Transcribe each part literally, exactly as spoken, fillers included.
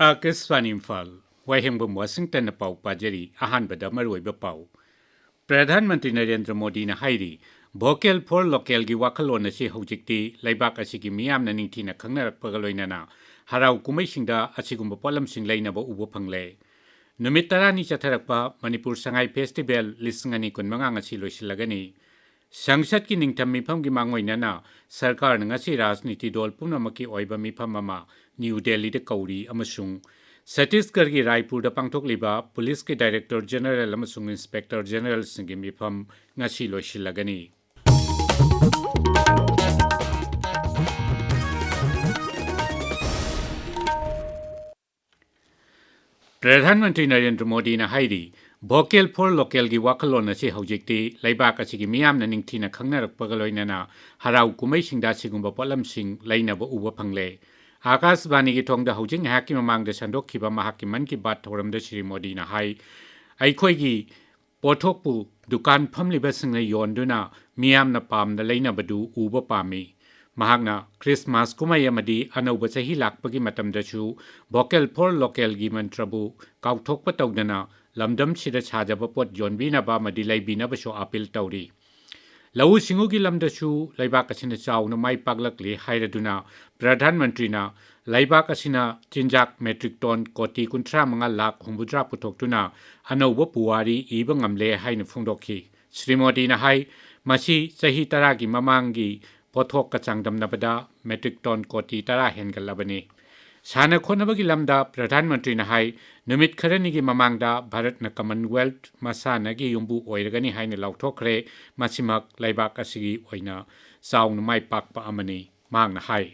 ꯑꯥꯀꯥꯁꯕꯥꯅꯤ ꯏꯝꯐꯥꯜ, ꯋꯥꯍꯦꯡꯕꯝ ꯋꯥꯁꯤꯡꯇꯟꯅ ꯄꯥꯎ ꯄꯥꯖꯔꯤ꯫ ꯑꯍꯥꯟꯕꯗ ꯃꯔꯨꯑꯣꯏꯕ ꯄꯥꯎ꯫ ꯄ꯭ꯔꯙꯥꯟ ꯃꯟꯇ꯭ꯔꯤ ꯅꯔꯦꯟꯗ꯭ꯔ ꯃꯣꯗꯤꯅ ꯍꯥꯏꯔꯤ, "Vocal for Localꯒꯤ ꯋꯥꯈꯜꯂꯣꯟ ꯑꯁꯤ ꯍꯧꯖꯤꯛꯇꯤ ꯂꯩꯕꯥꯛ ꯑꯁꯤꯒꯤ ꯃꯤꯌꯥꯝꯅ ꯅꯤꯡꯊꯤꯅ ꯈꯪꯅꯔꯛꯄꯒ ꯂꯣꯏꯅꯅ ꯍꯔꯥꯎ ꯀꯨꯝꯍꯩꯁꯤꯡꯗ ꯑꯁꯤꯒꯨꯝꯕ ꯄꯣꯠꯂꯝꯁꯤꯡ ꯂꯩꯅꯕ ꯎꯕ ꯐꯪꯂꯦ꯫" ꯅꯨꯃꯤꯠ ꯇꯔꯥꯅꯤ ꯆꯠꯊꯔꯛꯄ ꯃꯅꯤꯄꯨꯔ ꯁꯉꯥꯏ ꯐꯦꯁꯇꯤꯚꯦꯜ ꯂꯤꯁꯤꯡ ꯑꯅꯤ ꯀꯨꯟꯃꯉꯥ ꯉꯁꯤ ꯂꯣꯏꯁꯤꯜꯂꯒꯅꯤ꯫ ꯁꯪꯁꯠꯀꯤ ꯅꯤꯡꯊꯝ ꯃꯤꯐꯝꯒꯤ ꯃꯥꯡꯑꯣꯏꯅꯅ ꯁꯔꯀꯥꯔꯅ ꯉꯁꯤ ꯔꯥꯖꯅꯤꯇꯤ ꯗꯣꯜ ꯄꯨꯝꯅꯃꯛꯀꯤ ꯑꯣꯏꯕ ꯃꯤꯐꯝ ꯑꯃ ꯅ꯭ꯌꯨ ꯗꯦꯜꯂꯤꯗ ꯀꯧꯔꯤ ꯑꯃꯁꯨꯡ ꯁꯠꯇꯤꯁꯒꯔꯒꯤ ꯔꯥꯏꯄꯨꯔꯗ ꯄꯥꯡꯊꯣꯛꯂꯤꯕ ꯄꯨꯂꯤꯁꯀꯤ ꯗꯥꯏꯔꯦꯛꯇꯣꯔ ꯖꯦꯅꯔꯦꯜ ꯑꯃꯁꯨꯡ ꯏꯟꯁꯄꯦꯛꯇꯣꯔ ꯖꯦꯅꯔꯦꯜꯁꯤꯡꯒꯤ ꯃꯤꯐꯝ ꯉꯁꯤ ꯂꯣꯏꯁꯤꯜꯂꯒꯅꯤ꯫ ꯄ꯭ꯔꯙꯥꯟ ꯃꯟꯇ꯭ꯔꯤ ꯅꯔꯦꯟꯗ꯭ꯔ ꯃꯣꯗꯤꯅ ꯍꯥꯏꯔꯤ, "Vocal for Localꯒꯤ ꯋꯥꯈꯜꯂꯣꯟ ꯑꯁꯤ ꯍꯧꯖꯤꯛꯇꯤ ꯂꯩꯕꯥꯛ ꯑꯁꯤꯒꯤ ꯃꯤꯌꯥꯝꯅ ꯅꯤꯡꯊꯤꯅ ꯈꯪꯅꯔꯛꯄꯒ ꯂꯣꯏꯅꯅ ꯍꯔꯥꯎ ꯀꯨꯝꯍꯩꯁꯤꯡꯗ ꯑꯁꯤꯒꯨꯝꯕ ꯄꯣꯠꯂꯝꯁꯤꯡ ꯂꯩꯅꯕ ꯎꯕ ꯐꯪꯂꯦ꯫" ꯑꯥꯀꯥꯁꯕꯥꯅꯤꯒꯤ ꯊꯣꯡꯗ ꯍꯧꯖꯤꯛ ꯉꯥꯏꯍꯥꯛꯀꯤ ꯃꯃꯥꯡꯗ ꯁꯟꯗꯣꯛꯈꯤꯕ ꯃꯍꯥꯛꯀꯤ ꯃꯟ ꯀꯤ ꯕꯥꯠ ꯊꯧꯔꯝꯗ ꯁ꯭ꯔꯤ ꯃꯣꯗꯤꯅ ꯍꯥꯏ, "ꯑꯩꯈꯣꯏꯒꯤ ꯄꯣꯠꯊꯣꯛꯄꯨ ꯗꯨꯀꯥꯟ ꯐꯝꯂꯤꯕꯁꯤꯡꯅ ꯌꯣꯟꯗꯨꯅ ꯃꯤꯌꯥꯝꯅ ꯄꯥꯝꯅ ꯂꯩꯅꯕꯗꯨ ꯎꯕ ꯄꯥꯝꯃꯤ꯫" ꯃꯍꯥꯛꯅ ꯈ꯭ꯔꯤꯁꯃꯥꯁ ꯀꯨꯝꯍꯩ ꯑꯃꯗꯤ ꯑꯅꯧꯕ ꯆꯍꯤ ꯂꯥꯛꯄꯒꯤ ꯃꯇꯝꯗꯁꯨ "Vocal for Localꯒꯤ ꯃꯟꯇ꯭ꯔꯕꯨ ꯀꯥꯎꯊꯣꯛꯄ ꯇꯧꯗꯅ ꯂꯝꯗꯝꯁꯤꯗ ꯁꯥꯖꯕ ꯄꯣꯠ ꯌꯣꯟꯕꯤꯅꯕ ꯑꯃꯗꯤ ꯂꯩꯕꯤꯅꯕꯁꯨ ꯑꯥꯄꯤꯜ ꯇꯧꯔꯤ꯫ ꯂꯧꯎ ꯁꯤꯡꯎꯒꯤ ꯂꯝꯗꯁꯨ ꯂꯩꯕꯥꯛ ꯑꯁꯤꯅ ꯆꯥꯎꯅ ꯃꯥꯏ ꯄꯥꯛꯂꯛꯂꯤ ꯍꯥꯏꯔꯗꯨꯅ ꯄ꯭ꯔꯙꯥꯟ ꯃꯟꯇ꯭ꯔꯤꯅ ꯂꯩꯕꯥꯛ ꯑꯁꯤꯅ ꯆꯤꯟꯖꯥꯛ ꯃꯦꯇ꯭ꯔꯤꯛ ꯇꯣꯟ ꯀꯣꯇꯤ ꯀꯨꯟꯊ꯭ꯔꯥ ꯃꯉꯥ ꯂꯥꯈ ꯍꯨꯝꯐꯨꯇꯔꯥ ꯄꯨꯊꯣꯛꯇꯨꯅ ꯑꯅꯧꯕ ꯄꯨꯋꯥꯔꯤ ꯏꯕ ꯉꯝꯂꯦ ꯍꯥꯏꯅ ꯐꯣꯡꯗꯣꯛꯈꯤ꯫ ꯁ꯭ꯔꯤ ꯃꯣꯗꯤꯅ ꯍꯥꯏ, ꯃꯁꯤ ꯆꯍꯤ ꯇꯔꯥꯒꯤ ꯃꯃꯥꯡꯒꯤ ꯄꯣꯠꯊꯣꯛꯀ ꯆꯥꯡꯗꯝꯅꯕꯗ ꯃꯦꯇ꯭ꯔꯤꯛ ꯇꯣꯟ ꯀꯣꯇꯤ ꯇꯔꯥ ꯍꯦꯟꯒꯠꯂꯕꯅꯤ꯫ ꯁꯥꯟꯅ ꯈꯣꯠꯅꯕꯒꯤ ꯂꯝꯗ ꯄ꯭ꯔꯙꯥꯟ ꯃꯟꯇ꯭ꯔꯤꯅ ꯍꯥꯏ, ꯅꯨꯃꯤꯠ ꯈꯔꯅꯤꯒꯤ ꯃꯃꯥꯡꯗ ꯚꯥꯔꯠꯅ ꯀꯃꯟꯋꯦꯜꯊ ꯃꯁꯥꯟꯅꯒꯤ ꯌꯨꯝꯕꯨ ꯑꯣꯏꯔꯒꯅꯤ ꯍꯥꯏꯅ ꯂꯥꯎꯊꯣꯛꯈ꯭ꯔꯦ꯫ ꯃꯁꯤꯃꯛ ꯂꯩꯕꯥꯛ ꯑꯁꯤꯒꯤ ꯑꯣꯏꯅ ꯆꯥꯎꯅ ꯃꯥꯏ ꯄꯥꯛꯄ ꯑꯃꯅꯤ, ꯃꯍꯥꯛꯅ ꯍꯥꯏ꯫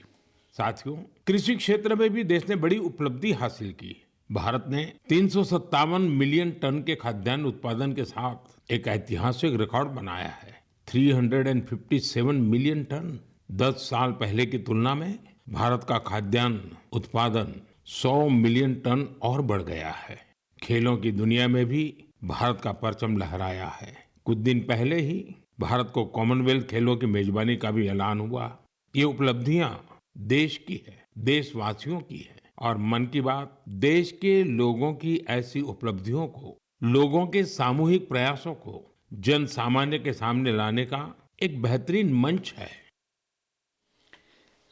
साथियों, कृषि क्षेत्र में भी देश ने बड़ी उपलब्धि हासिल की। भारत ने तीन सौ सत्तावन मिलियन टन के खाद्यान्न उत्पादन के साथ एक ऐतिहासिक रिकॉर्ड बनाया है। Three hundred and fifty seven million tonne. दस साल पहले की तुलना में भारत का खाद्यान्न उत्पादन सौ मिलियन टन और बढ़ गया है। खेलों की दुनिया में भी भारत का परचम लहराया है। कुछ दिन पहले ही भारत को कॉमनवेल्थ खेलों की मेजबानी का भी ऐलान हुआ। ये उपलब्धियां देश की है, देशवासियों की है। और मन की बात देश के लोगों की ऐसी उपलब्धियों को, लोगों के सामूहिक प्रयासों को जन सामान्य के सामने लाने का एक बेहतरीन मंच है।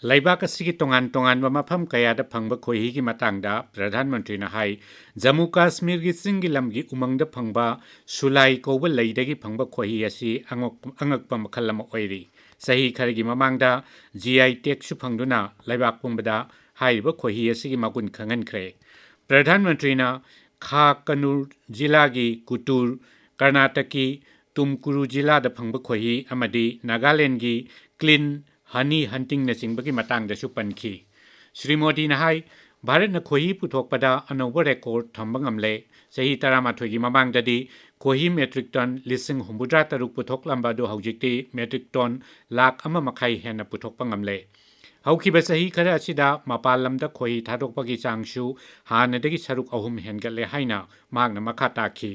ꯂꯩꯕꯥꯛ ꯑꯁꯤꯒꯤ ꯇꯣꯉꯥꯟ ꯇꯣꯉꯥꯟꯕ ꯃꯐꯝ ꯀꯌꯥꯗ ꯐꯪꯕ ꯈꯣꯏꯍꯤꯒꯤ ꯃꯇꯥꯡꯗ ꯄ꯭ꯔꯙꯥꯟ ꯃꯟꯇ꯭ꯔꯤꯅ ꯍꯥꯏ, ꯖꯝꯃꯨ ꯀꯥꯁꯃꯤꯔꯒꯤ ꯆꯤꯡꯒꯤ ꯂꯝꯒꯤ ꯎꯃꯪꯗ ꯐꯪꯕ ꯁꯨꯂꯥꯏ ꯀꯧꯕ ꯂꯩꯗꯒꯤ ꯐꯪꯕ ꯈꯣꯏꯍꯤ ꯑꯁꯤ ꯑꯉꯛ-, ꯑꯉꯛꯄ ꯃꯈꯜ ꯑꯃ ꯑꯣꯏꯔꯤ꯫ ꯆꯍꯤ ꯈꯔꯒꯤ ꯃꯃꯥꯡꯗ ꯖꯤ ꯑꯥꯏ ꯇꯦꯒꯁꯨ ꯐꯪꯗꯨꯅ ꯂꯩꯕꯥꯛ ꯄꯨꯝꯕꯗ ꯍꯥꯏꯔꯤꯕ ꯈꯣꯏꯍꯤ ꯑꯁꯤꯒꯤ ꯃꯒꯨꯟ ꯈꯪꯍꯟꯈ꯭ꯔꯦ꯫ ꯄ꯭ꯔꯙꯥꯟ ꯃꯟꯇ꯭ꯔꯤꯅ ꯈꯥ ꯀꯅꯨꯔ ꯖꯤꯂꯥꯒꯤ ꯀꯨꯇꯨꯔ, ꯀꯔꯅꯥꯇꯀꯤ ꯇꯨꯝꯀꯨꯔꯨ ꯖꯤꯂꯥꯗ ꯐꯪꯕ ꯈꯣꯏꯍꯤ ꯑꯃꯗꯤ ꯅꯥꯒꯥꯂꯦꯟꯗꯒꯤ ꯀ꯭ꯂꯤꯟ ꯍꯅꯤ ꯍꯟꯇꯤꯡꯅꯆꯤꯡꯕꯒꯤ ꯃꯇꯥꯡꯗꯁꯨ ꯄꯟꯈꯤ꯫ ꯁ꯭ꯔꯤ ꯃꯣꯗꯤꯅ ꯍꯥꯏ, ꯚꯥꯔꯠꯅ ꯈꯣꯏꯍꯤ ꯄꯨꯊꯣꯛꯄꯗ ꯑꯅꯧꯕ ꯔꯦꯀꯣꯔꯗ ꯊꯝꯕ ꯉꯝꯂꯦ꯫ ꯆꯍꯤ ꯇꯔꯥꯃꯥꯊꯣꯏꯒꯤ ꯃꯃꯥꯡꯗꯗꯤ ꯈꯣꯏꯍꯤ ꯃꯦꯇ꯭ꯔꯤꯛ ꯇꯟ ꯂꯤꯁꯤꯡ ꯍꯨꯝꯐꯨꯇꯔꯥ ꯇꯔꯨꯛ ꯄꯨꯊꯣꯛꯂꯝꯕ ꯑꯗꯨ ꯍꯧꯖꯤꯛꯇꯤ ꯃꯦꯇ꯭ꯔꯤꯛ ꯇꯟ ꯂꯥꯈ ꯑꯃ ꯃꯈꯥꯏ ꯍꯦꯟꯅ ꯄꯨꯊꯣꯛꯄ ꯉꯝꯂꯦ꯫ ꯍꯧꯈꯤꯕ ꯆꯍꯤ ꯈꯔ ꯑꯁꯤꯗ ꯃꯄꯥꯟ ꯂꯝꯗ ꯈꯣꯏꯍꯤ ꯊꯥꯗꯣꯛꯄꯒꯤ ꯆꯥꯡꯁꯨ ꯍꯥꯟꯅꯗꯒꯤ ꯁꯔꯨꯛ ꯑꯍꯨꯝ ꯍꯦꯟꯒꯠꯂꯦ ꯍꯥꯏꯅ ꯃꯍꯥꯛꯅ ꯃꯈꯥ ꯇꯥꯈꯤ꯫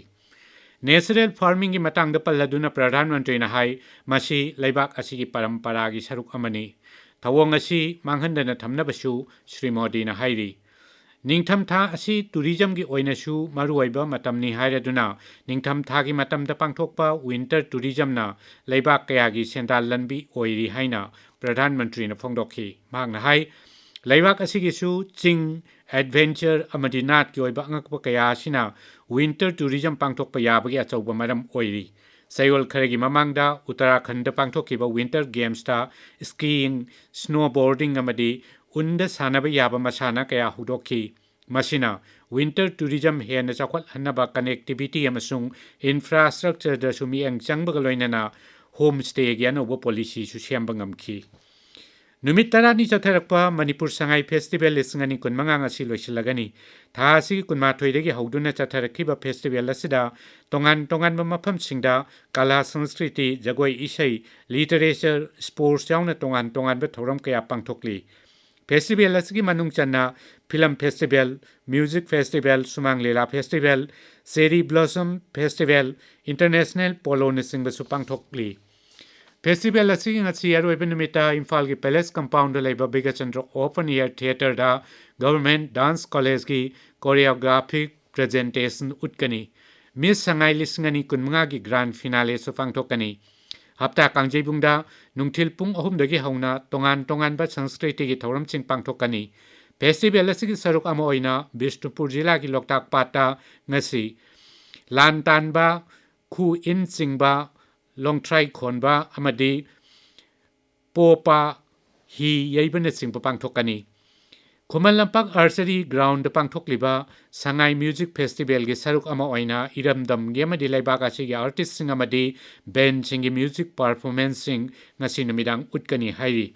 ꯅꯦꯆꯔꯦꯜ ꯐꯥꯔꯃꯤꯡꯒꯤ ꯃꯇꯥꯡꯗ ꯄꯜꯂꯗꯨꯅ ꯄ꯭ꯔꯙꯥꯟ ꯃꯟꯇ꯭ꯔꯤꯅ ꯍꯥꯏ, ꯃꯁꯤ ꯂꯩꯕꯥꯛ ꯑꯁꯤꯒꯤ ꯄꯔꯝꯄꯔꯥꯒꯤ ꯁꯔꯨꯛ ꯑꯃꯅꯤ꯫ ꯊꯧꯑꯣꯡ ꯑꯁꯤ ꯃꯥꯡꯍꯟꯗꯅ ꯊꯝꯅꯕꯁꯨ ꯁ꯭ꯔꯤ ꯃꯣꯗꯤꯅ ꯍꯥꯏꯔꯤ꯫ ꯅꯤꯡꯊꯝꯊꯥ ꯑꯁꯤ ꯇꯨꯔꯤꯖꯝꯒꯤ ꯑꯣꯏꯅꯁꯨ ꯃꯔꯨꯑꯣꯏꯕ ꯃꯇꯝꯅꯤ ꯍꯥꯏꯔꯗꯨꯅ, ꯅꯤꯡꯊꯝꯊꯥꯒꯤ ꯃꯇꯝꯗ ꯄꯥꯡꯊꯣꯛꯄ ꯋꯤꯟꯇꯔ ꯇꯨꯔꯤꯖꯝꯅ ꯂꯩꯕꯥꯛ ꯀꯌꯥꯒꯤ ꯁꯦꯟꯗꯥꯟ ꯂꯝꯕꯤ ꯑꯣꯏꯔꯤ ꯍꯥꯏꯅ ꯄ꯭ꯔꯙꯥꯟ ꯃꯟꯇ꯭ꯔꯤꯅ ꯐꯣꯡꯗꯣꯛꯈꯤ꯫ ꯃꯍꯥꯛꯅ ꯍꯥꯏ, ꯂꯩꯕꯥꯛ ꯑꯁꯤꯒꯤꯁꯨ ꯆꯤꯡ, ꯑꯦꯗꯚꯦꯟꯆꯔ ꯑꯃꯗꯤ ꯅꯥꯠꯀꯤ ꯑꯣꯏꯕ ꯑꯉꯛꯄ ꯀꯌꯥ ꯑꯁꯤꯅ ꯋꯤꯟꯇꯔ ꯇꯨꯔꯤꯖꯝ ꯄꯥꯡꯊꯣꯛꯄ ꯌꯥꯕꯒꯤ ꯑꯆꯧꯕ ꯃꯔꯝ ꯑꯣꯏꯔꯤ꯫ ꯆꯌꯣꯜ ꯈꯔꯒꯤ ꯃꯃꯥꯡꯗ ꯎꯠꯇꯔꯥꯈꯟꯗ ꯄꯥꯡꯊꯣꯛꯈꯤꯕ ꯋꯤꯟꯇꯔ ꯒꯦꯝꯁꯇ ꯁ꯭ꯀꯤꯏꯪ, ꯁ꯭ꯅꯣꯕꯣꯔꯗꯤꯡ ꯑꯃꯗꯤ ꯎꯟꯗ ꯁꯥꯟꯅꯕ ꯌꯥꯕ ꯃꯁꯥꯟꯅ ꯀꯌꯥ ꯍꯧꯗꯣꯛꯈꯤ꯫ ꯃꯁꯤꯅ ꯋꯤꯟꯇꯔ ꯇꯨꯔꯤꯖꯝ ꯍꯦꯟꯅ ꯆꯥꯎꯈꯠꯍꯟꯅꯕ ꯀꯅꯦꯛꯇꯤꯚꯤꯇꯤ ꯑꯃꯁꯨꯡ ꯏꯟꯐ꯭ꯔꯥꯁ꯭ꯇ꯭ꯔꯛꯆꯔꯗꯁꯨ ꯃꯤꯠꯌꯦꯡ ꯆꯪꯕꯒ ꯂꯣꯏꯅꯅ ꯍꯣꯝ ꯁ꯭ꯇꯦꯒꯤ ꯑꯅꯧꯕ ꯄꯣꯂꯤꯁꯤꯁꯨ ꯁꯦꯝꯕ ꯉꯝꯈꯤ꯫ ꯅꯨꯃꯤꯠ ꯇꯔꯥꯅꯤ ꯆꯠꯊꯔꯛꯄ ꯃꯅꯤꯄꯨꯔ ꯁꯉꯥꯏ ꯐꯦꯁꯇꯤꯚꯦꯜ ꯂꯤꯁꯤꯡ ꯑꯅꯤ ꯀꯨꯟꯃꯉꯥ ꯉꯁꯤ ꯂꯣꯏꯁꯤꯜꯂꯒꯅꯤ꯫ ꯊꯥ ꯑꯁꯤꯒꯤ ꯀꯨꯟꯃꯥꯊꯣꯏꯗꯒꯤ ꯍꯧꯗꯨꯅ ꯆꯠꯊꯔꯛꯈꯤꯕ ꯐꯦꯁꯇꯤꯚꯦꯜ ꯑꯁꯤꯗ ꯇꯣꯉꯥꯟ ꯇꯣꯉꯥꯟꯕ ꯃꯐꯝꯁꯤꯡꯗ ꯀꯂꯥ, ꯁꯪꯁꯀ꯭ꯔꯤꯇꯤ, ꯖꯒꯣꯏ, ꯏꯁꯩ, ꯂꯤꯇꯔꯦꯆꯔ, ꯁ꯭ꯄꯣꯔꯠꯁ ꯌꯥꯎꯅ ꯇꯣꯉꯥꯟ ꯇꯣꯉꯥꯟꯕ ꯊꯧꯔꯝ ꯀꯌꯥ ꯄꯥꯡꯊꯣꯛꯂꯤ꯫ ꯐꯦꯁꯇꯤꯚꯦꯜ ꯑꯁꯤꯒꯤ ꯃꯅꯨꯡ ꯆꯟꯅ film festival, music festival, Shumang Leela festival, cherry blossom festival, international ꯄꯣꯂꯣꯅꯆꯤꯡꯕꯁꯨ ꯄꯥꯡꯊꯣꯛꯂꯤ꯫ Festival ꯑꯁꯤꯒꯤ ꯉꯁꯤ ꯑꯔꯣꯏꯕ ꯅꯨꯃꯤꯠꯇ ꯏꯝꯐꯥꯜꯒꯤ Palace Compoundꯗ ꯂꯩꯕ ꯕꯤꯒꯆꯟꯗ꯭ꯔ Open Air Theatreꯗ Government Dance Collegeꯀꯤ choreographic presentation ꯎꯠꯀꯅꯤ꯫ Miss Sangai ꯂꯤꯁꯤꯡ ꯑꯅꯤ ꯀꯨꯟꯃꯉꯥꯒꯤ grand finaleꯁꯨ ꯄꯥꯡꯊꯣꯛꯀꯅꯤ꯫ ꯍꯞꯇꯥ ꯀꯥꯡꯖꯩꯕꯨꯡꯗ ꯅꯨꯡꯊꯤꯜ ꯄꯨꯡ ꯑꯍꯨꯝꯗꯒꯤ ꯍꯧꯅ ꯇꯣꯉꯥꯟ ꯇꯣꯉꯥꯟꯕ ꯁꯪꯁꯀ꯭ꯔꯤꯇꯤꯒꯤ ꯊꯧꯔꯝꯁꯤꯡ ꯄꯥꯡꯊꯣꯛꯀꯅꯤ꯫ Festival ꯑꯁꯤꯒꯤ ꯁꯔꯨꯛ ꯑꯃ ꯑꯣꯏꯅ ꯕꯤꯁꯅꯨꯄꯨꯔ ꯖꯤꯂꯥꯒꯤ ꯂꯣꯛꯇꯥꯛ ꯄꯥꯠꯇ ꯉꯁꯤ ꯂꯥꯟ ꯇꯥꯟꯕ, ꯈꯨ ꯏꯟ ꯆꯤꯡꯕ, ꯂꯣꯡꯊ꯭ꯔꯥꯏ ꯈꯣꯟꯕ ꯑꯃꯗꯤ ꯄꯣꯄꯥ, ꯍꯤ ꯌꯩꯕꯅꯆꯤꯡꯕ ꯄꯥꯡꯊꯣꯛꯀꯅꯤ꯫ Khuman Lampak Archery Groundꯗ ꯄꯥꯡꯊꯣꯛꯂꯤꯕ Sangai Music Festivalꯒꯤ ꯁꯔꯨꯛ ꯑꯃ ꯑꯣꯏꯅ ꯏꯔꯝꯗꯝꯒꯤ ꯑꯃꯗꯤ ꯂꯩꯕꯥꯛ ꯑꯁꯤꯒꯤ artistꯁꯤꯡ ꯑꯃꯗꯤ bandꯁꯤꯡꯒꯤ music performanceꯁꯤꯡ ꯉꯁꯤ ꯅꯨꯃꯤꯗꯥꯡ ꯎꯠꯀꯅꯤ ꯍꯥꯏꯔꯤ꯫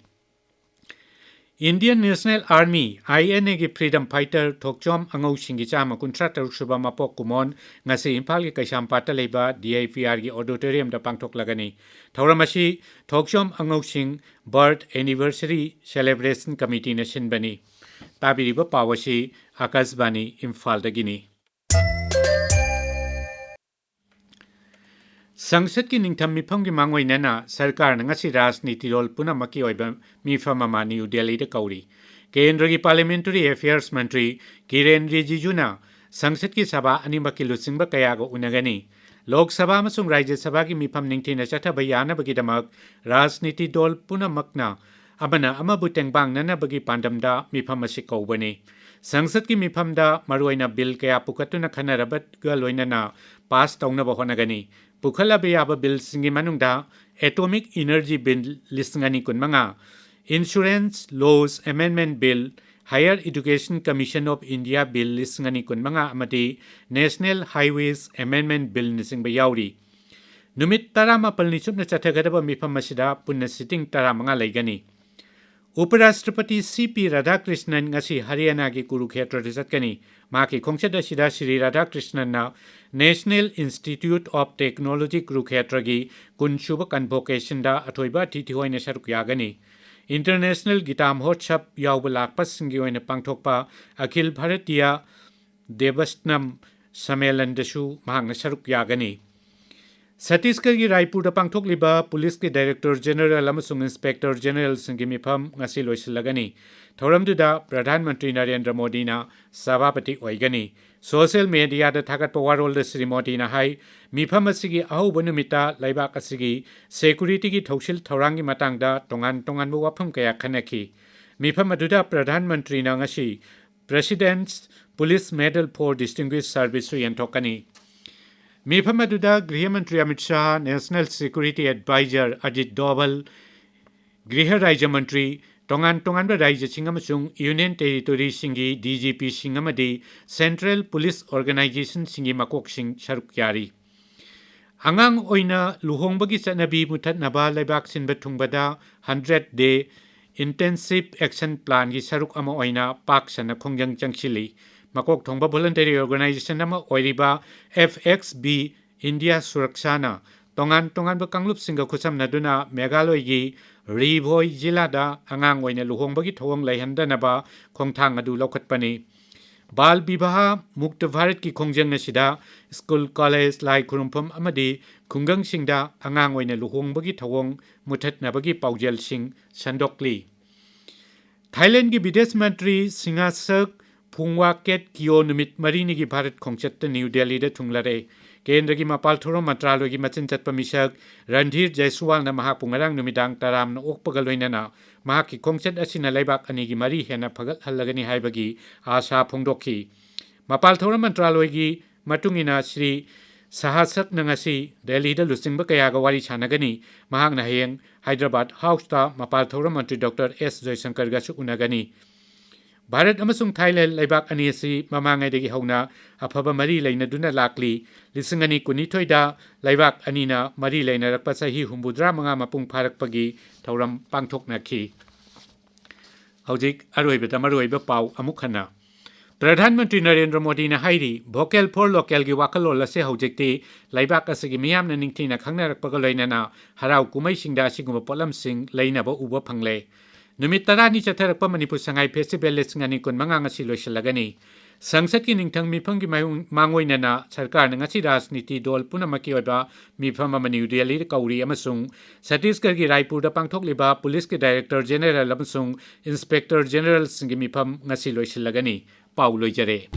Indian National Army, INAꯒꯤ freedom fighter ꯊꯣꯛꯆꯣꯝ ꯑꯉꯧꯁꯤꯡꯒꯤ ꯆꯥꯝꯃ ꯀꯨꯟꯊ꯭ꯔꯥ ꯇꯔꯨꯛ ꯁꯨꯕ ꯃꯄꯣꯛ ꯀꯨꯝꯑꯣꯟ ꯉꯁꯤ ꯏꯝꯐꯥꯜꯒꯤ ꯀꯩꯁꯥꯝꯄꯥꯠꯇ ꯂꯩꯕ DIPRꯒꯤ auditoriumꯗ ꯄꯥꯡꯊꯣꯛꯂꯒꯅꯤ꯫ ꯊꯧꯔꯝ ꯑꯁꯤ ꯊꯣꯛꯆꯣꯝ ꯑꯉꯧꯁꯤꯡ Birth Anniversary Celebration Committeeꯅ ꯁꯤꯟꯕꯅꯤ꯫ ꯇꯥꯕꯤꯔꯤꯕ ꯄꯥꯎ ꯑꯁꯤ ꯑꯥꯀꯥꯁꯕꯥꯅꯤ ꯏꯝꯐꯥꯜꯗꯒꯤꯅꯤ꯫ ꯁꯪꯁꯠꯀꯤ ꯅꯤꯡꯊꯝ ꯃꯤꯐꯝꯒꯤ ꯃꯥꯡꯑꯣꯏꯅꯅ ꯁꯔꯀꯥꯔꯅ ꯉꯁꯤ ꯔꯥꯖꯅꯤꯇꯤ ꯗꯣꯜ ꯄꯨꯝꯅꯃꯛꯀꯤ ꯑꯣꯏꯕ ꯃꯤꯐꯝ ꯑꯃ ꯅ꯭ꯌꯨ ꯗꯦꯜꯂꯤꯗ ꯀꯧꯔꯤ꯫ ꯀꯦꯟꯗ꯭ꯔꯒꯤ Parliamentary Affairs ꯃꯟꯇ꯭ꯔꯤ ꯀꯤꯔꯦꯟ ꯔꯤꯖꯤꯖꯨꯅ ꯁꯪꯁꯠꯀꯤ ꯁꯚꯥ ꯑꯅꯤꯃꯛꯀꯤ ꯂꯨꯆꯤꯡꯕ ꯀꯌꯥꯒ ꯎꯅꯒꯅꯤ꯫ ꯂꯣꯛ ꯁꯚꯥ ꯑꯃꯁꯨꯡ ꯔꯥꯖ꯭ꯌ ꯁꯚꯥꯒꯤ ꯃꯤꯐꯝ ꯅꯤꯡꯊꯤꯅ ꯆꯠꯊꯕ ꯌꯥꯅꯕꯒꯤꯗꯃꯛ ꯔꯥꯖꯅꯤꯇꯤ ꯗꯣꯜ ꯄꯨꯝꯅꯃꯛꯅ ꯑꯃꯅ ꯑꯃꯕꯨ ꯇꯦꯡꯕꯥꯡꯅꯅꯕꯒꯤ ꯄꯥꯟꯗꯝꯗ ꯃꯤꯐꯝ ꯑꯁꯤ ꯀꯧꯕꯅꯤ꯫ ꯁꯪꯁꯠꯀꯤ ꯃꯤꯐꯝꯗ ꯃꯔꯨꯑꯣꯏꯅ ꯕꯤꯜ ꯀꯌꯥ ꯄꯨꯈꯠꯇꯨꯅ ꯈꯟꯅꯔꯕꯒ ꯂꯣꯏꯅꯅ ꯄꯥꯁ ꯇꯧꯅꯕ ꯍꯣꯠꯅꯒꯅꯤ꯫ ꯄꯨꯈꯠꯂꯕ ꯌꯥꯕ ꯕꯤꯜꯁꯤꯡꯒꯤ ꯃꯅꯨꯡꯗ Atomic Energy Bill ꯂꯤꯁꯤꯡ ꯑꯅꯤ ꯀꯨꯟꯃꯉꯥ, Insurance Laws Amendment Bill, Higher Education Commission of India Bill ꯂꯤꯁꯤꯡ ꯑꯅꯤ ꯀꯨꯟꯃꯉꯥ ꯑꯃꯗꯤ National Highways Amendment Billꯅꯆꯤꯡꯕ ꯌꯥꯎꯔꯤ꯫ ꯅꯨꯃꯤꯠ ꯇꯔꯥꯃꯥꯄꯜꯅꯤ ꯆꯨꯞꯅ ꯆꯠꯊꯒꯗꯕ ꯃꯤꯐꯝ ꯑꯁꯤꯗ ꯄꯨꯟꯅ sitting ꯇꯔꯥꯃꯉꯥ ꯂꯩꯒꯅꯤ꯫ ꯎꯄꯔꯥꯁꯇ꯭ꯔꯄꯇꯤ ꯁꯤ ꯄꯤ ꯔꯥꯙꯥꯀ꯭ꯔꯤꯁꯅꯟ ꯉꯁꯤ ꯍꯔꯤꯌꯥꯅꯥꯒꯤ ꯀꯨꯔꯨꯈꯦꯇ꯭ꯔꯗ ꯆꯠꯀꯅꯤ꯫ ꯃꯍꯥꯛꯀꯤ ꯈꯣꯡꯆꯠ ꯑꯁꯤꯗ Shri ꯔꯥꯙꯥꯀ꯭ꯔꯤꯁꯅꯟꯅ National Institute of Technology ꯀꯨꯔꯨꯈꯦꯇ꯭ꯔꯒꯤ ꯀꯨꯟꯁꯨꯕ convocationꯗ ꯑꯊꯣꯏꯕ ꯑꯇꯤꯊꯤ ꯑꯣꯏꯅ ꯁꯔꯨꯛ ꯌꯥꯒꯅꯤ꯫ International ꯒꯤꯇꯥ ꯃꯍꯣꯠꯁꯕ ꯌꯥꯎꯕ ꯂꯥꯛꯄꯁꯤꯡꯒꯤ ꯑꯣꯏꯅ ꯄꯥꯡꯊꯣꯛꯄ ꯑꯈꯤꯜ ꯚꯥꯔꯇꯤꯌꯥ ꯗꯦꯕꯁꯅꯝ ꯁꯃꯦꯂꯟꯗꯁꯨ ꯃꯍꯥꯛꯅ ꯁꯔꯨꯛ ꯌꯥꯒꯅꯤ꯫ ꯁꯠꯇꯤꯁꯒꯔꯒꯤ ꯔꯥꯏꯄꯨꯔꯗ ꯄꯥꯡꯊꯣꯛꯂꯤꯕ ꯄꯨꯂꯤꯁꯀꯤ ꯗꯥꯏꯔꯦꯛꯇꯣꯔ ꯖꯦꯅꯔꯦꯜ ꯑꯃꯁꯨꯡ ꯏꯟꯁꯄꯦꯛꯇꯣꯔ ꯖꯦꯅꯔꯦꯜꯁꯤꯡꯒꯤ ꯃꯤꯐꯝ ꯉꯁꯤ ꯂꯣꯏꯁꯤꯜꯂꯒꯅꯤ꯫ ꯊꯧꯔꯝꯗꯨꯗ ꯄ꯭ꯔꯙꯥꯟ ꯃꯟꯇ꯭ꯔꯤ ꯅꯔꯦꯟꯗ꯭ꯔ ꯃꯣꯗꯤꯅ ꯁꯚꯥꯄꯇꯤ ꯑꯣꯏꯒꯅꯤ꯫ ꯁꯣꯁꯤꯌꯦꯜ ꯃꯦꯗꯤꯌꯥꯗ ꯊꯥꯒꯠꯄ ꯋꯥꯔꯣꯜꯗ ꯁ꯭ꯔꯤ ꯃꯣꯗꯤꯅ ꯍꯥꯏ, ꯃꯤꯐꯝ ꯑꯁꯤꯒꯤ ꯑꯍꯧꯕ ꯅꯨꯃꯤꯠꯇ ꯂꯩꯕꯥꯛ ꯑꯁꯤꯒꯤ ꯁꯦꯀ꯭ꯌꯨꯔꯤꯇꯤꯒꯤ ꯊꯧꯁꯤꯜ ꯊꯧꯔꯥꯡꯒꯤ ꯃꯇꯥꯡꯗ ꯇꯣꯉꯥꯟ ꯇꯣꯉꯥꯟꯕ ꯋꯥꯐꯝ ꯀꯌꯥ ꯈꯟꯅꯈꯤ꯫ ꯃꯤꯐꯝ ꯑꯗꯨꯗ ꯄ꯭ꯔꯙꯥꯟ ꯃꯟꯇ꯭ꯔꯤꯅ ꯉꯁꯤ President's Police Medal for Distinguished Service ꯁꯨ ꯌꯦꯟꯊꯣꯛꯀꯅꯤ꯫ ꯃꯤꯐꯝ ꯑꯗꯨꯗ ꯒ꯭ꯔꯤꯍ ꯃꯟꯇ꯭ꯔꯤ Amit Shah, national security adviser Ajit Doval, ꯒ꯭ꯔꯤꯍ ꯔꯥꯖ꯭ꯌ ꯃꯟꯇ꯭ꯔꯤ, ꯇꯣꯉꯥꯟ ꯇꯣꯉꯥꯟꯕ ꯔꯥꯖ꯭ꯌꯁꯤꯡ ꯑꯃꯁꯨꯡ ꯌꯨꯅꯤꯌꯟ ꯇꯦꯔꯤꯇꯣꯔꯤꯁꯤꯡꯒꯤ ꯗꯤ ꯖꯤ ꯄꯤꯁꯤꯡ ꯑꯃꯗꯤ ꯁꯦꯟꯇ꯭ꯔꯦꯜ ꯄꯨꯂꯤꯁ ꯑꯣꯔꯒꯅꯥꯏꯖꯦꯁꯟꯁꯤꯡꯒꯤ ꯃꯀꯣꯛꯁꯤꯡ ꯁꯔꯨꯛ ꯌꯥꯔꯤ꯫ ꯑꯉꯥꯡ ꯑꯣꯏꯅ ꯂꯨꯍꯣꯡꯕꯒꯤ ꯆꯠꯅꯕꯤ ꯃꯨꯊꯠꯅꯕ ꯂꯩꯕꯥꯛ ꯁꯤꯟꯕ ꯊꯨꯡꯕꯗ ꯍꯟꯗ꯭ꯔꯦꯠ ꯗꯦ ꯏꯟꯇꯦꯟꯁꯤꯚ ꯑꯦꯛꯁꯟ ꯄ꯭ꯂꯥꯟꯒꯤ ꯁꯔꯨꯛ ꯑꯃ ꯑꯣꯏꯅ ꯄꯥꯛ ꯁꯟꯅ ꯈꯣꯡꯖꯪ ꯆꯪꯁꯤꯜꯂꯤ꯫ ꯃꯀꯣꯛ ꯊꯣꯡꯕ ꯚꯣꯂꯨꯟꯇꯔꯤ ꯑꯣꯔꯒꯅꯥꯏꯖꯦꯁꯟ ꯑꯃ ꯑꯣꯏꯔꯤꯕ ꯑꯦꯐ ꯑꯦꯛꯁ ꯕꯤ ꯏꯟꯗꯤꯌꯥ ꯁꯨꯔꯛꯁꯥꯅ ꯇꯣꯉꯥꯟ ꯇꯣꯉꯥꯟꯕ ꯀꯥꯡꯂꯨꯞꯁꯤꯡꯒ ꯈꯨꯠꯁꯝꯅꯗꯨꯅ ꯃꯦꯘꯥꯂꯣꯏꯒꯤ ꯔꯤ ꯚꯣꯏ ꯖꯤꯂꯥꯗ ꯑꯉꯥꯡ ꯑꯣꯏꯅ ꯂꯨꯍꯣꯡꯕꯒꯤ ꯊꯧꯑꯣꯡ ꯂꯩꯍꯟꯗꯅꯕ ꯈꯣꯡꯊꯥꯡ ꯑꯗꯨ ꯂꯧꯈꯠꯄꯅꯤ꯫ ꯕꯥꯜ ꯕꯤꯕꯥꯍ ꯃꯨꯛꯇ ꯚꯥꯔꯠꯀꯤ ꯈꯣꯡꯖꯪ ꯑꯁꯤꯗ ꯁ꯭ꯀꯨꯜ, ꯀꯣꯂꯦꯖ, ꯂꯥꯏ ꯈꯨꯔꯨꯝꯐꯝ ꯑꯃꯗꯤ ꯈꯨꯡꯒꯪꯁꯤꯡꯗ ꯑꯉꯥꯡ ꯑꯣꯏꯅ ꯂꯨꯍꯣꯡꯕꯒꯤ ꯊꯧꯑꯣꯡ ꯃꯨꯊꯠꯅꯕꯒꯤ ꯄꯥꯎꯖꯦꯜꯁꯤꯡ ꯁꯟꯗꯣꯛꯂꯤ꯫ ꯊꯥꯏꯂꯦꯟꯗꯒꯤ ꯕꯤꯗꯦꯁ ꯃꯟꯇ꯭ꯔꯤ ꯁꯤꯡꯍꯥꯁꯛ ꯐꯨꯡꯋꯥꯀꯦꯠ ꯀꯤꯌꯣ ꯅꯨꯃꯤꯠ ꯃꯔꯤꯅꯤꯒꯤ ꯚꯥꯔꯠ ꯈꯣꯡꯆꯠꯇ ꯅ꯭ꯌꯨ ꯗꯦꯜꯂꯤꯗ ꯊꯨꯡꯂꯔꯦ꯫ ꯀꯦꯟꯗ꯭ꯔꯒꯤ ꯃꯄꯥꯜ ꯊꯧꯔꯝ ꯃꯟꯇ꯭ꯔꯥꯂꯣꯏꯒꯤ ꯃꯆꯤꯟ ꯆꯠꯄ ꯃꯤꯁꯛ ꯔꯟꯙꯤꯔ ꯖꯩꯁꯋꯥꯜꯅ ꯃꯍꯥꯛꯄꯨ ꯉꯔꯥꯡ ꯅꯨꯃꯤꯗꯥꯡ ꯇꯔꯥꯝꯅ ꯑꯣꯛꯄꯒ ꯂꯣꯏꯅꯅ ꯃꯍꯥꯛꯀꯤ ꯈꯣꯡꯆꯠ ꯑꯁꯤꯅ ꯂꯩꯕꯥꯛ ꯑꯅꯤꯒꯤ ꯃꯔꯤ ꯍꯦꯟꯅ ꯐꯒꯠꯍꯜꯂꯒꯅꯤ ꯍꯥꯏꯕꯒꯤ ꯑꯥꯁꯥ ꯐꯣꯡꯗꯣꯛꯈꯤ꯫ ꯃꯄꯥꯜ ꯊꯧꯔꯝ ꯃꯟꯇ꯭ꯔꯥꯂꯣꯏꯒꯤ ꯃꯇꯨꯡ ꯏꯟꯅ ꯁ꯭ꯔꯤ ꯁꯍꯥꯁꯛꯅ ꯉꯁꯤ ꯗꯦꯜꯂꯤꯗ ꯂꯨꯆꯤꯡꯕ ꯀꯌꯥꯒ ꯋꯥꯔꯤ ꯁꯥꯟꯅꯒꯅꯤ꯫ ꯃꯍꯥꯛꯅ ꯍꯌꯦꯡ ꯍꯥꯏꯗ꯭ꯔꯕꯥꯗ ꯍꯥꯎꯁꯇ ꯃꯄꯥꯜ ꯊꯧꯔꯝ ꯃꯟꯇ꯭ꯔꯤ ꯗꯣꯛꯇꯔ ꯑꯦꯁ ꯖꯣꯏꯁꯪꯀꯔꯒꯁꯨ ꯎꯅꯒꯅꯤ꯫ ꯚꯥꯔꯠ ꯑꯃꯁꯨꯡ ꯊꯥꯏꯂꯦꯟꯗ ꯂꯩꯕꯥꯛ ꯑꯅꯤ ꯑꯁꯤ ꯃꯃꯥꯡꯉꯩꯗꯒꯤ ꯍꯧꯅ ꯑꯐꯕ ꯃꯔꯤ ꯂꯩꯅꯗꯨꯅ ꯂꯥꯛꯂꯤ꯫ ꯂꯤꯁꯤꯡ ꯑꯅꯤ ꯀꯨꯟꯅꯤꯊꯣꯏꯗ ꯂꯩꯕꯥꯛ ꯑꯅꯤꯅ ꯃꯔꯤ ꯂꯩꯅꯔꯛꯄ ꯆꯍꯤ ꯍꯨꯝꯐꯨꯇꯔꯥ ꯃꯉꯥ ꯃꯄꯨꯡ ꯐꯥꯔꯛꯄꯒꯤ ꯊꯧꯔꯝ ꯄꯥꯡꯊꯣꯛꯅꯈꯤ꯫ ꯍꯧꯖꯤꯛ ꯑꯔꯣꯏꯕꯗ ꯃꯔꯨꯑꯣꯏꯕ ꯄꯥꯎ ꯑꯃꯨꯛ ꯍꯟꯅ꯫ ꯄ꯭ꯔꯙꯥꯟ ꯃꯟꯇ꯭ꯔꯤ ꯅꯔꯦꯟꯗ꯭ꯔ ꯃꯣꯗꯤꯅ ꯍꯥꯏꯔꯤ, ꯚꯣꯀꯦꯜ ꯐꯣꯔ ꯂꯣꯀꯦꯜꯒꯤ ꯋꯥꯈꯜꯂꯣꯟ ꯑꯁꯤ ꯍꯧꯖꯤꯛꯇꯤ ꯂꯩꯕꯥꯛ ꯑꯁꯤꯒꯤ ꯃꯤꯌꯥꯝꯅ ꯅꯤꯡꯊꯤꯅ ꯈꯪꯅꯔꯛꯄꯒ ꯂꯣꯏꯅꯅ ꯍꯔꯥꯎ ꯀꯨꯝꯍꯩꯁꯤꯡꯗ ꯑꯁꯤꯒꯨꯝꯕ ꯄꯣꯠꯂꯝꯁꯤꯡ ꯂꯩꯅꯕ ꯎꯕ ꯐꯪꯂꯦ꯫ ꯅꯨꯃꯤꯠ ꯇꯔꯥꯅꯤ ꯆꯠꯊꯔꯛꯄ ꯃꯅꯤꯄꯨꯔ ꯁꯉꯥꯏ ꯐꯦꯁꯇꯤꯚꯦꯜ ꯂꯤꯁꯤꯡ ꯑꯅꯤ ꯀꯨꯟꯃꯉꯥ ꯉꯁꯤ ꯂꯣꯏꯁꯤꯜꯂꯒꯅꯤ꯫ ꯁꯪꯁꯠꯀꯤ ꯅꯤꯡꯊꯪ ꯃꯤꯐꯝꯒꯤ ꯃꯥꯌꯣꯡ-, ꯃꯥꯡꯑꯣꯏꯅꯅ ꯁꯔꯀꯥꯔꯅ ꯉꯁꯤ ꯔꯥꯖꯅꯤꯇꯤ ꯗꯣꯜ ꯄꯨꯝꯅꯃꯛꯀꯤ ꯑꯣꯏꯕ ꯃꯤꯐꯝ ꯑꯃ ꯅ꯭ꯌꯨ ꯗꯦꯜꯂꯤꯗ ꯀꯧꯔꯤ ꯑꯃꯁꯨꯡ ꯁꯠꯇꯤꯁꯒꯔꯒꯤ ꯔꯥꯏꯄꯨꯔꯗ ꯄꯥꯡꯊꯣꯛꯂꯤꯕ ꯄꯨꯂꯤꯁꯀꯤ ꯗꯥꯏꯔꯦꯛꯇꯔ ꯖꯦꯅꯦꯔꯦꯜ ꯑꯃꯁꯨꯡ ꯏꯟꯁꯄꯦꯛꯇꯔ ꯖꯦꯅꯦꯔꯦꯜꯁꯤꯡꯒꯤ ꯃꯤꯐꯝ ꯉꯁꯤ ꯂꯣꯏꯁꯤꯜꯂꯒꯅꯤ꯫ ꯄꯥꯎ ꯂꯣꯏꯖꯔꯦ꯫